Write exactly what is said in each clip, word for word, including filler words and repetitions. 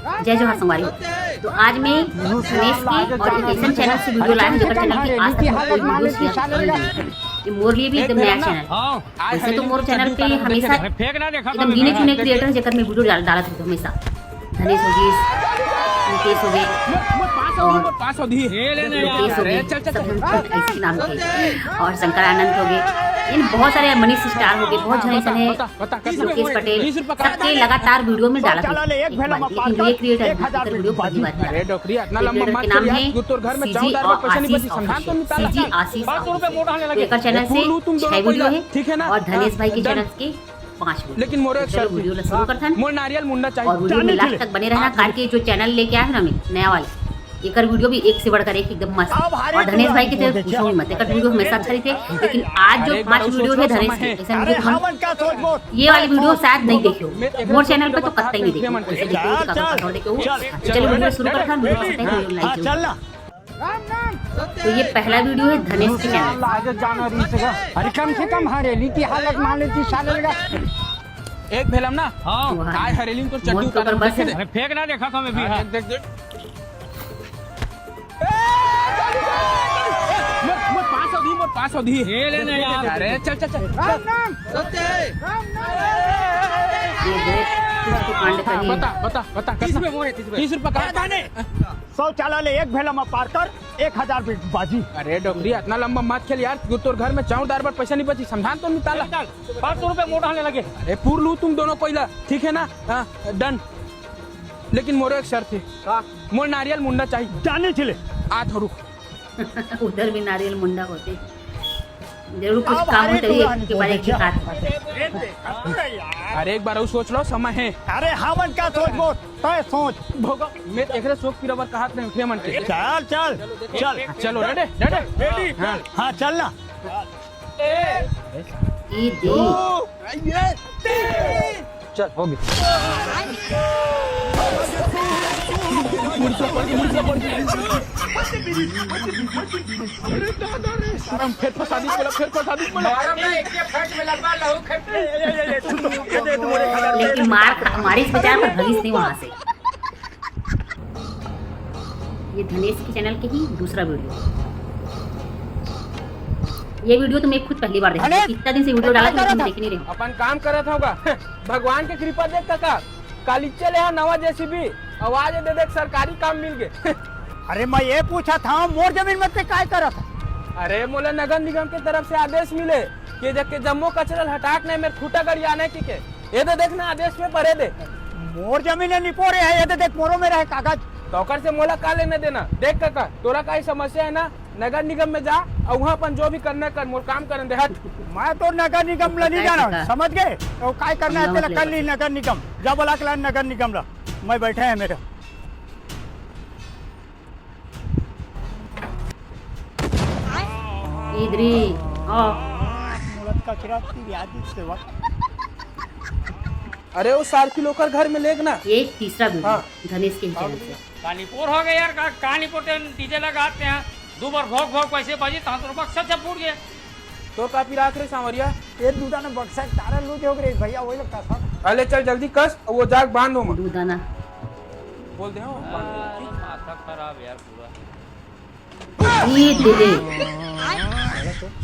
जय जोहार संगवारी हो। तो आज मैं धनेश के और एक ऐसन चैनल से वीडियो लाए हूँ, जेकर चैनल पे आज तक कोई वीडियो शेयर नहीं है। ये मोर लिए भी एकदम नया चैनल। वैसे तो मोर चैनल पे हमेशा एकदम गिने चुने क्रिएटर है, जेकर मैं वीडियो डाल, डालत रहती हूँ हमेशा। धनेश हो गए, मुकेश हो गए, और मुकेश हो गए, सब ऐसे नाम के, और शंकर आनंद हो गए, इन बहुत सारे, मनीष स्टार हो गए, बहुत जने ऐसे हैं, मुकेश पटेल, सबके लगातार वीडियो में डालत रहती हूँ। लेकिन ये क्रिएटर है, जेकर वीडियो पहली बार डाला। ये क्रिएटर के नाम है सीजी और आशीष ऑफिशियल। सीजी आशीष ऑफिशियल। तो एकर चैनल से छह वीडियो है, ठीक है ना? और धनेश भाई के चैनल के पांच वीडियो। लेकिन मोरे तो एक चलो शर्त वीडियो ला शुरू करथन। मोर नारियल मुंडा चाहिए। और वीडियो में लास्ट तक बने रहना, हाँ। करके जो चैनल लेके आया है ना मैं नया वाला, एकर वीडियो भी एक से बढ़कर एक एकदम मस्त। और धनेश भाई के तो पूछो ही मत, एकर वीडियो हमेशा अच्छा रहते। लेकिन आज जो पांच वीडियो है धनेश के, ऐसा वीडियो तुमन ये वाली वीडियो शायद नहीं देखे हो, मोर चैनल पे तो कतई नहीं देखे हो। ऐसे देखे हो तो कतई और देखे हो। तो चलो वीडियो शुरू करथन, वीडियो पसंद है वीडियो लाइक जरूर। तो ये पहला वीडियो है धनेश के चैनल। अरे कम से कम हरेली की हालत मान लेती साले लगा। एक भेलम ना। हाँ। काय हरेली को चड्डी उतार बस है। अरे फेंक ना देखा था मैं भी। हाँ, हाँ। देख, देख, देख। मोर, मोर पास हो दी, मोर पास हो दी। ये ले ना यार। अरे चल, चल, चल। राम नाम। सत्य है। राम नाम। ये देख, कुछ तो कांड करी। बता, बता, बता, कितना? तीस रुपये मोर है, तीस रुपये। तीस रुपये का? शौचालय ले एक भेला में पार कर, एक हजार भी बाजी। अरे डोकरी, इतना लंबा मत खेल यार, तू तोर घर में चाउर दाल बर पैसा नहीं बची, समझान तो निकाल। पाँच सौ रुपये मोटा होने लगे। अरे पूर लू तुम दोनों कोइला, ठीक है ना? हाँ, डन। लेकिन मोरो एक शर्त है। का? मोर नारियल मुंडा चाहिए। जाने छिले। आ थोरू। उधर भी नारियल मुंडा होते। जरूर कुछ काम हो तभी एक के बाद एक के हाथ। अरे एक बार और सोच लो, समय है। अरे हमन का सोचबो, तय सोच। भोगा, मैं एकरे सोच पीरा बर कहत नहीं उठे मन के। चल, चल, चल। चलो, रेडी, रेडी? रेडी। हाँ। हाँ, चल ना। ये दे। चल, हो गया। अरे दादा रे, सारा फेर फसादी बोला, फेर फसादी बोला। मारम ना, एक के फट में लगवा लहू खट्टे। लेकिन मार खा, मारिस बेचारा, पर भगिस नहीं वहां से। ये धनेश के चैनल के ही दूसरा वीडियो। ये वीडियो तो मैं खुद पहली बार देखा, अरे! कितना दिन से वीडियो डाला था, लेकिन मैं देख नहीं रही हूँ। अपन काम करत होगा। भगवान के कृपा देख काका, कालिचे ले हा नवा जेसीबी, आवाज दे देख सरकारी काम मिल गए। अरे मैं ये पूछा था, मोर जमीन में ते काय करत? अरे मोला नगर निगम के तरफ से आदेश मिले कि जब के जम्मो कचरा हटाक नहीं मेरे खूटा गड़ियाने की के। ये दे देख ना, आदेश में पढ़े दे। मोर जमीन है निपोरे है, ये दे देख मोरो में रहे कागज। तो ओकर से मोला का लेना देना? देख काका, तोरा का ही समस्या है ना, नगर निगम में जा और वहाँ अपन जो भी करना कर, मोर काम करन दे, हट। मैं तो नगर निगम ला नहीं जाना, समझ गए? तो काय करना है तेला कर ली नगर निगम, जा बुला के ला नगर निगम ला, मैं बैठे हैं मेरे। इधरी, हाँ। मोला कचरा ती याद से वक्त। अरे वो सारखी लोकर घर में लेग ना। ये तीसरा वीडियो हाँ। धनेश के ही चैनल से। कानीपुर हो गए यार, का, कानीपुर ते डीजे लगाते हैं, दो बार भोग भोग पैसे बजी, तहाँ तो बक्सा छप फूट गए। तो का पिरात रे सांवरिया? ये दूधा ने बक्सा तारा लूट हो गए भैया, वही लोग का था। अले चल जल्दी कस, वो जाग बांध हो मत। दूधा ना। बोल दे हो, बांध दे। माथा खराब यार पूरा। ई दे।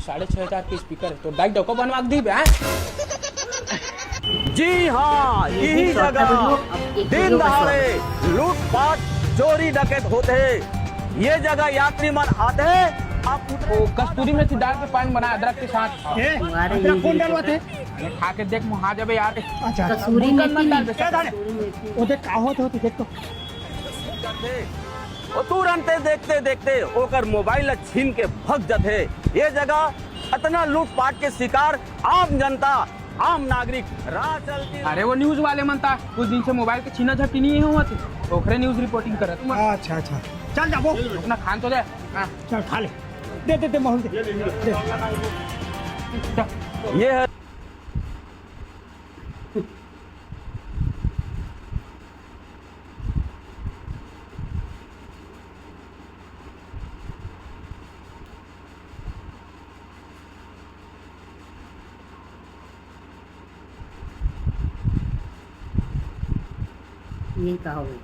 साढ़े छह हजार के स्पीकर है, तो डाइट डको बनवा के दी बे, हैं? जी हाँ, यही जगह दिन दहाड़े लूटपाट, चोरी डकैत होते हैं। ये जगह यात्री मन आते हैं, आप वो कस्तूरी मेथी डाल के पान बनाए अदरक के साथ। ए, अदरक कौन डलवाते? अरे खा के देख, मुहा जबे यार। अच्छा, कस्तूरी मेथी नहीं, कस्तूरी मेथी। वो देख, का होत होती, देख तो। वो तुरंते देखते देखते ओकर मोबाइल ला छीन के भग जथे। ये जगह अतना लूटपाट के शिकार आम जनता, आम नागरिक राह चलती। अरे वो न्यूज वाले मन ता कुछ दिन से मोबाइल के छीना झपटी नहीं हुआ थे, ओकरे न्यूज रिपोर्टिंग करत। अच्छा, अच्छा, चल जा वो। अपना खान तो दे। हाँ। चल खा ले, दे दे दे, माहौल दे, दे। ये है। ये का हो गई?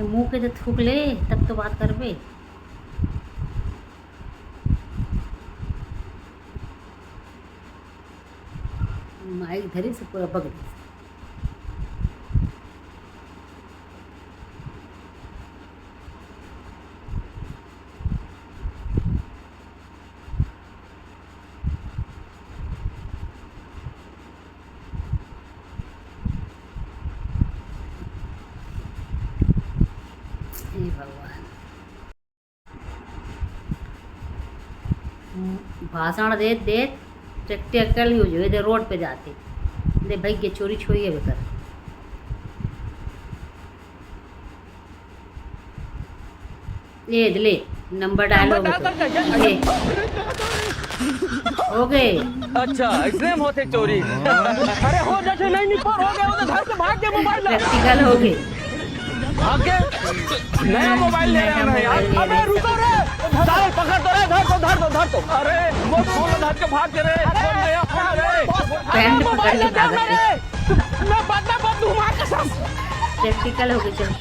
मुंह के तो थूक ले, तब तो बात करबे। माइक धरे से पूरा बग दिस। हे भगवान। भाषण देत देत टेक्टिकल ही हो जाए, इधर रोड पे जाते। दे भाई, ये चोरी छोरी है बेकर। ये ले, नंबर डायल हो गए। ये। हो गए। अच्छा, इसने मौत है चोरी। अरे हो जैसे नहीं निपर हो गया, उधर घर से भाग के मोबाइल ला। प्रैक्टिकल हो गए। भाग के नया मोबाइल ले रहे हैं यार। अबे रुको रे, साले पकड़ तो रे, धर तो, धर तो, धर तो। अरे वो फोन धर के भाग के रे, फोन नया फोन रे। पैंट पकड़ के भाग रहे। मैं बदला बदलू मार कसम। प्रैक्टिकल हो गई, चल।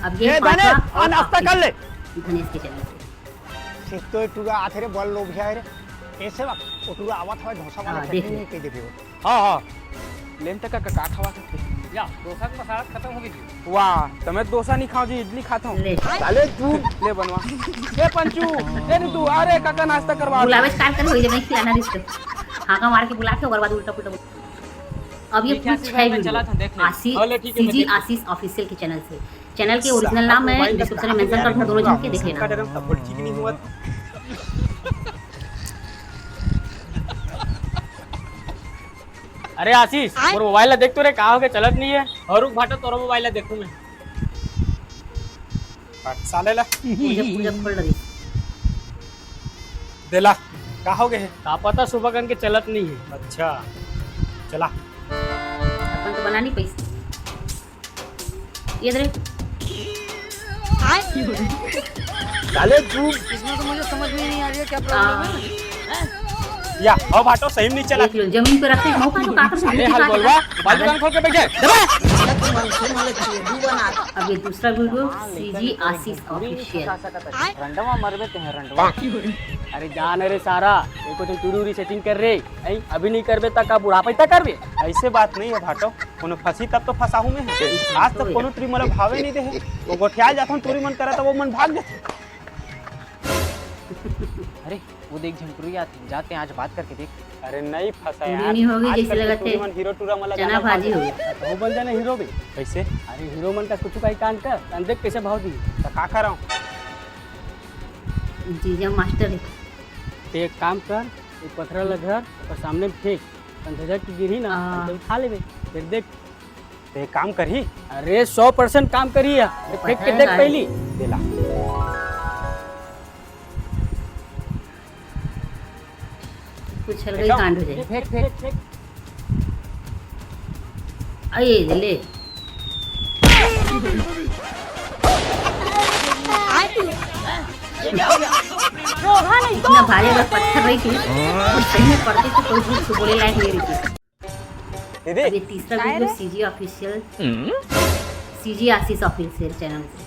अब ये ए, पांचवा धने, आ, नाश्ता कर ले। धनेश के चैनल से। एक तो टूरा आथे रे, बड़ लोभिया हे रे। ऐसे वक्त वो टूरा आवत हवे, डोसा वाला हाँ, चटनी देख ले। नहीं कह देबे वो। हाँ, हाँ। लेन तक का, का खवा सकते हैं? या, डोसा के मसाला खत्म हो गई जी। वाह, तो मैं डोसा नहीं खाऊं जी, इडली खाता हूँ। ले। साले तू ले बनवा। ए पंचू, ए रे तू, अरे काका नाश्ता करवा। बुलावे start कर, वही जब मैं खिलाना रिश्ते। हाँ का मार के बुला के, ओकर बाद उल्टा पुल्टा बोल। अब ये ये क्या कुल सीधा छह मैं वीडियो चला था, देख ले। आशी-, हाँ, ले, ठीक है, मैं सीजी देख लूँ। आशीष ऑफिशियल के चैनल से। चैनल के ओरिजिनल नाम मैं डिस्क्रिप्शन में मेंशन कर दूंगा, दोनों जन के देख लेना। सपोर्ट ठीक नहीं हुआ। अरे आशीष, आय? मोर मोबाइल ला देख तो रे, का हो गया, चलत नहीं है। और रुक भाटो, तोरो मोबाइल ला देखूं मैं। साले ला। पूजा, पूजा खोल रही। देला, का हो गए? का पता, सुबह कन के चलत नहीं है। अच्छा, चला। अपन तो बना नहीं पैसा। ये दे। साले तू। इसमें तो मुझे समझ में नहीं आ रही है, क्या प्रॉब्लम है? या, हो भाटो, सही में नहीं चला। देख लो, जमीन पे रखते हैं, मौका तो काकर से ए, हाल बोलवा, बाल दुकान खोल के बैठे। दबा। अब ये दूसरा वीडियो, सीजी आशीष ऑफिशियल। रंडवा मरबे ते हैं, रंडवा। अरे जान रे सारा, एको तो टूरी उरी सेटिंग कर रे। ऐ, अभी नहीं करबे त का बुढ़ापा तक करबे? ऐसे बात नहीं है भाटो, कोनो फंसी तब तो फंसाहू में है। आज तक कोनो टूरी मोला भावे नहीं दे है। वो गोठिया जाथन, टूरी मन करत, वो मन भाग जाथे। अरे, वो देख झन टूरी आथे, जाते हैं आज बात करके देख। अरे नहीं फंसा यार। टूरी नहीं होगी, आज जैसे कल के लगत टूरी है मन हीरो टूरा मन ला चना जाना भाजी भाग होगी। तो वो बन जाना हीरो भी। कैसे? अरे हीरो मन का कुछ का ही कांड कर, तन देख कैसे भाव दी। तो का कराऊं? जीजा मास्टर है। ते एक काम कर, एक पथरा ला धर और सामने में फेंक, तन झटक के गिरही ना, हाँ। तन उठा लेबे, फिर देख। ते काम करही? अरे सौ परसेंट काम करही है। ये फेंक के देख पहली। देला। कुछ अलग ही फेंका? कांड हो जाए। फेंक, फेंक, फेंक। अये, ले। ये क्या हो गया? इतना भारी अगर पत्थर रही थी, तो सही में पड़ती तो कोई कुछ बोले लायक नहीं रही थी। दीदी। अब ये तीसरा वीडियो सीजी ऑफिशियल, सीजी आशीष ऑफिशियल चैनल से।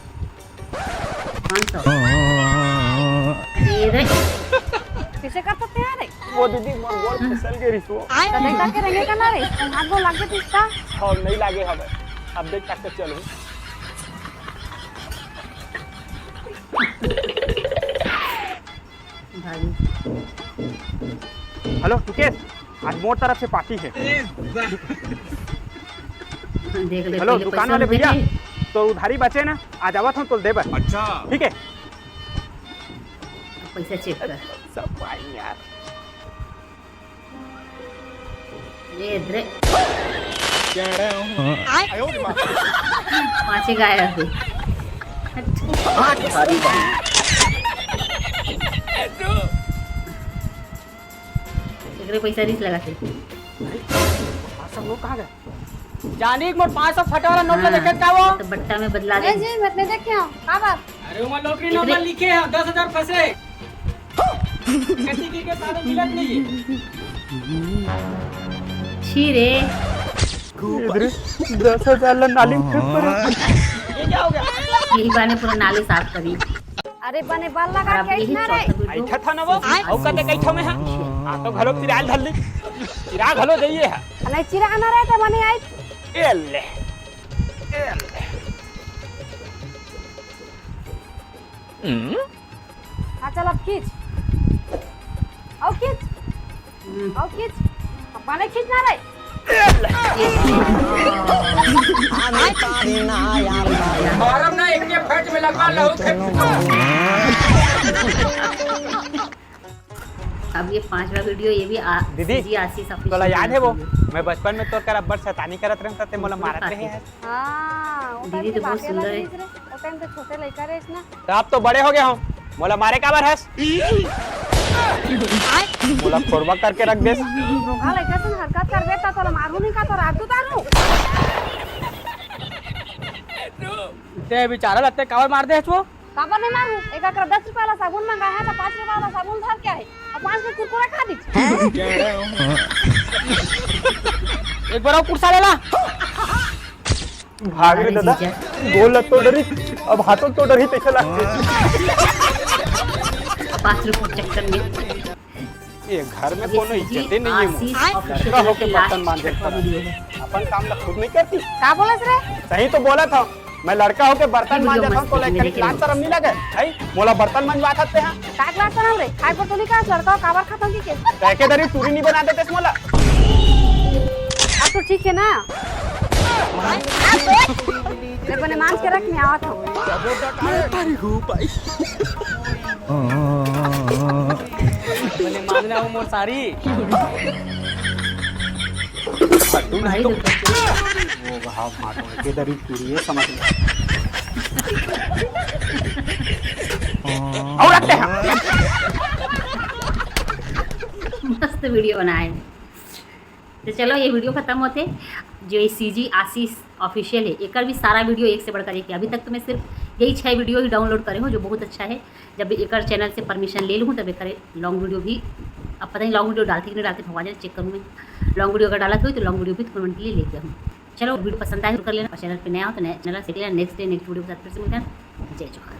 पाँच सौ। ये रे। कैसे कर सकते हैं रे? वो दीदी, मोर गोड़ फिसल गई रिसो। तो देख करके रहेंगे का ना रे? हाथ गोड़ लाग गए इसका? हाँ, नहीं लागे हमें। अब देख तक चलो। भाई। हेलो टुकेश, आज मोर तरफ से पार्टी है। देख ले, हेलो, पहले दुकान पैसा वाले भैया, देखे। तो उधारी बचे ना, आज आवत हूँ तो देबर। अच्छा। ठीक है। पैसा चेक कर। सब भाई यार। ये इधरे। पाँचे गायब है। एकरे पैसा रिस लगा के। सब लोग कहाँ गए? जानी मोर पाँच सौ फटे वाला नोट ला हाँ, देखे का वो? तो बट्टा में बदला दे। जी, मैं अपने देख के आऊँ। का बात? अरे, ओमा लॉटरी नंबर लिखे है, दस हजार फंसे। कति के, के सारे मिलत नहीं है। छी रे। दस हजार ला नाली में फेंक पड़े। ये क्या हो गया? यही बहाने पूरा नाली साफ करी। अरे बने बल लगा और अब के यही ना रे। चौथा वीडियो। ऐठा था ना वो, अउ कते कैठो में है। आ तो घलो पिराल धर ली। पिरा घलो दइए है। नहीं चिरा ना रे तो मने आई। ए ले। ए ले। हाँ, चल अब खींच। अउ खींच। अउ खींच। अब मने खींच ना रे। मारब ना एक के फेंट में लगवा लहू के। अब ये पांचवा वीडियो, ये भी आ, दीदी, सीजी आशीष official तोला याद है वो? मैं बचपन में तोर कर अब्बड़ शैतानी करत रहूं, त ते मोला मारत रहे हस। हाँ, वो दीदी time तो के बहुत बातें सुंदर अलग है। रहिस रे। वो time तो छोटे लइका रहिस ना। त अब तो बड़े हो गए हो, मोला मारे काबर हस? मोला खोरवा करके रख देस। हाँ, लइका सन हरकत करबे त तोला मारू नहीं का, तोर आगू तारू। ते बेचारा लगते काबर मार देस वो? काबर नहीं मारू? एक अकरा दस रुपया वाला साबुन मंगाया है, तो पाँच रुपया वाला साबुन धर के आए और पाँच में कुरकुरा खा दी। एक बार और कुर्सा ले ला। भाग रे दादा, गोल तो डरी, अब हाथों तो डरी, तैसे लगते। पाँच रुपये चक्कर में। ये घर में ये कोनो सीजी इज्जते नहीं है। आशीष मोर official लड़का होके के बर्तन last मांजे का पर वीडियो है। अपन काम ला खुद नहीं करती। का बोलस रे? सही तो बोला था, मैं लड़का होके बर्तन ये वीडियो मांजत हूँ, मस्त तो है, लेकिन मेरे लाज शरम नहीं लगे? भाई, मोला बर्तन मंजवा सकते हैं। का लाज शरम रे? खाए पर तो नहीं कहा, लड़का हो काबर खाता हूँ कि के? कह के दरी टूरी नहीं बना देते मोला। अब तो ठीक है ना? ले बने मांज के रख, मैं आवत हूँ। मैं तारी हूँ भाई। बने मांजना हो मोर सारी। भाई, वो हाथ मारो, के दरी टूरी है, समझ में। और रखते हैं। मस्त वीडियो बनाए। तो चलो, ये वीडियो खत्म होते। जो ये सीजी आशीष official है, एकर भी सारा वीडियो एक से बढ़कर एक है। अभी तक तो मैं सिर्फ यही छह वीडियो ही डाउनलोड करे हूँ, जो बहुत अच्छा है। जब एकर चैनल से परमिशन ले लूँ, तब एकर लॉन्ग वीडियो भी, अब पता नहीं लॉन्ग वीडियो डालते कि नहीं डालते, भगवान जाने, चेक करूँ मैं। लॉन्ग वीडियो अगर डालत हुई तो लॉन्ग वीडियो भी तुम्हारे लिए लेके आऊँ। चलो, वीडियो पसंद आए तो कर लेना, और चैनल पे नया हो तो नया चैनल से देख लेना। नेक्स्ट डे नेक्स्ट वीडियो के साथ फिर से मिलते हैं। जय जोहार।